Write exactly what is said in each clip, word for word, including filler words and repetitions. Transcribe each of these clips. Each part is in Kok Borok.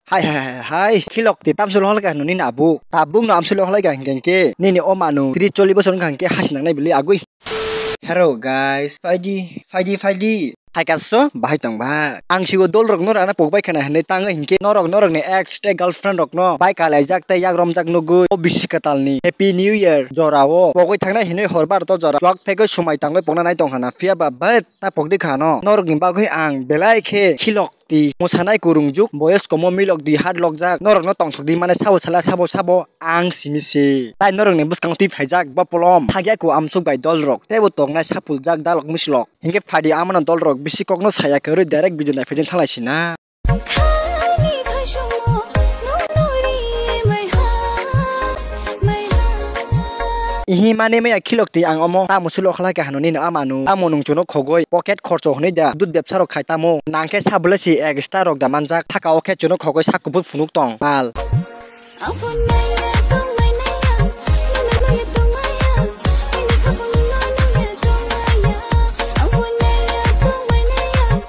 Hai, hai, hai, hai. Khilok ti tamsul hol ka nini na abu. Tabuk no amsul hol ka hingke hingke. Nini o manu tris chollish bosor wngkha hingke hasi nangnai bili agui. Hello guys, phaidi, phaidi, phaidi. Hai kaso, bahai tong ba. Ang sigo dol rok no rana pok bai khana hinui tango hingke norok, norok ni ex tei girlfriend rok no bai kalaijak tei yak romjak nugui o bisi kwtal ni Happy New Year jora o pogoi thangnai hinui hor bar to jora. Chuak phegoi sumai tangoi pokna nai tong hana. Phiya ba bet ta pokdi kha no. Norok ni bagoi ang belai khe khilok ti mwsanai kwrwngjuk, boyos komo milok di hat lokjak, norokno tongthok di mane sabo sala sabo sabo ang simi se. Tai norokni bwskango twi phaijak bo polom, thagya ku amsuk bai dol rok, teibo tongnai sapuljak dalok mislok. Hinkhe phaidi amano dol rok bisi kokno saya kwrwi direct video naiphai thanglai sina. Ihi mani maya khilok ti ang omo tamo sulo khlai ka hano nini amanu tamo nung chuno khogoi pocket khorcho hwnwi da dud bepsa rok khai tamo nang khe sabole si extra rok da manjak thaka o khe chuno khogoi sak kubui phunuk tong mal.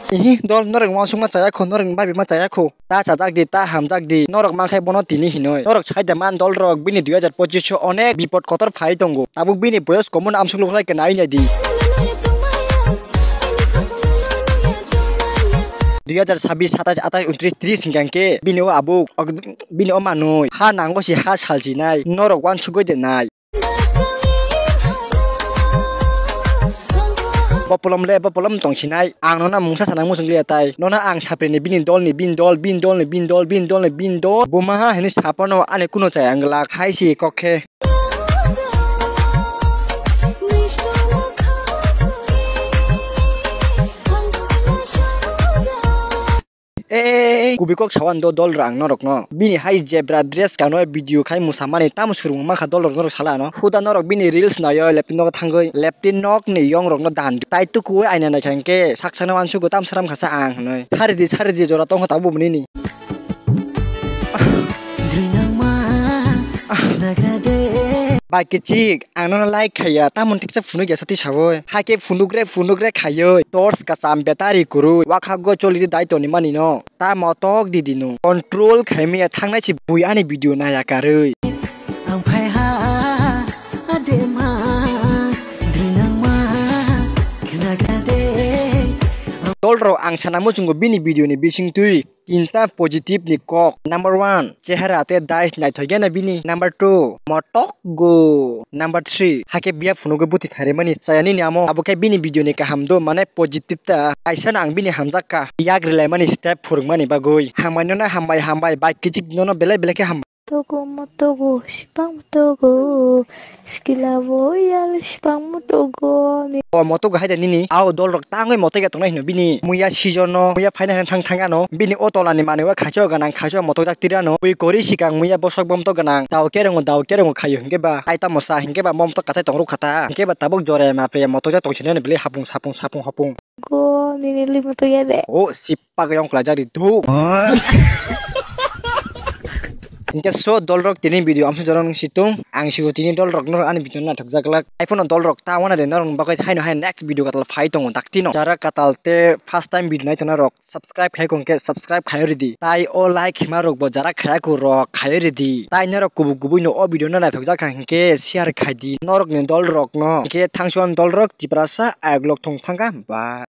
Ihi dol norok uansukma chaya kho norok ni babi ma chaya kho. Ta chajak di, ta hamjak di, norok mankhe bono tini hinoi. Norok saida man dol rok bini dui hajar pochish o onek bipod kotor phai tongo. Tabuk bini boyos komo no amsuk luklai khe nai nai di. Dui hajar sabbish, satais, atais, untris, tris hingkha hingke bini o abuk, bini o manoi ha nango si ha salchinai, norok uansugoi de nai. Bo polom le, bo polom tongsinai. Ang nono mungsa sana muchung liya tai. Nono ang sapri ni bini dol ni, bini dol, bini dol ni, bini dol, bini dol ni, bini dol. Buma ha hini sapano ani kuno chaya wng glak. Hai si kok khe. Ei, kubui kok sawan do dol rang norok no. Bini hai zebra dress kanoi video khai musamani tamo surung mankha dol rok norok sala ano. Huda norok bini reels nayo laptop nogo thangoi laptop nok ni yong rok no dan. Tai tukuwi aina naikha hingke sak sakno uansugo tam saram khasa ang hinoi. Sari di, sari di jora tongkha tabuk bini ni. Bai kichik. Ang nono like khaiya, tamoni thiksa phunuk ya sati sabo. Haikhe phunukre phunukre khaioi, torch kacham battery kwrwi, wakhago choli di dai toni mani no. Ta motok di di no. Control khaimaya thangnai si bui ani video naya karwi. Ang phai ha adema drinangma khnagra de. Dol rok ang sana muchungo bini video ni bising twi. Tinta positive ni kok. Number one, chehara te dais naithok ya na bini. Number two, motok go. Number three, hake biya phunugo buti tharimani chayani ni amo. Abo khe bini video ni kaham do, mane positive ta. Kaisa no ang bini hamjak ka. Yak rilaimani step phurungmani bagwi. Hambai no na hambai, hambai. Bai kichik no no belai belai khe hambai. Motogo, motogo, sipang motogo, sikila bo yal sipang motogo ni. O motogo hai da nini, ao dol rok tangwi motogo tongnai hino bini. Muya season no, muya phaina hwn thang thang ano, bini o tola ni manwi o khaisa o ganang, khaisa o motok jak tiri ano. Bui kori sikang muya bosok bomto ganang, dao kerengo, dao kerengo khayo hinkhe ba, ai tamo sa hinkhe ba, momto katai tong ruk khata, hinkhe ba tabuk jore ma pre motok jak tong sini bele hapung sapung, sapung hopung. Go nini limo to ya de. O sipak yong kla jari du. Hinkhe so dol rok tini video amsa jorang situng ang sigo tini dol rok no ani video naithok jak lak. Iphone dol rok ta wana de norok bagwi haino hai next video katal phai tongo dakti no. Jara katal te first time video naithok na rok subscribe khai kong khe subscribe khai ridi. Tai o like hima rok bo jara khaya ku rok khai ridi. Tai norok kubuk kubui no o video no naithok jak hinkhe share khai di. Norok ni dol rok no hinkhe thangsuan dol rok Tiprasa ayok lok thong thangka ba.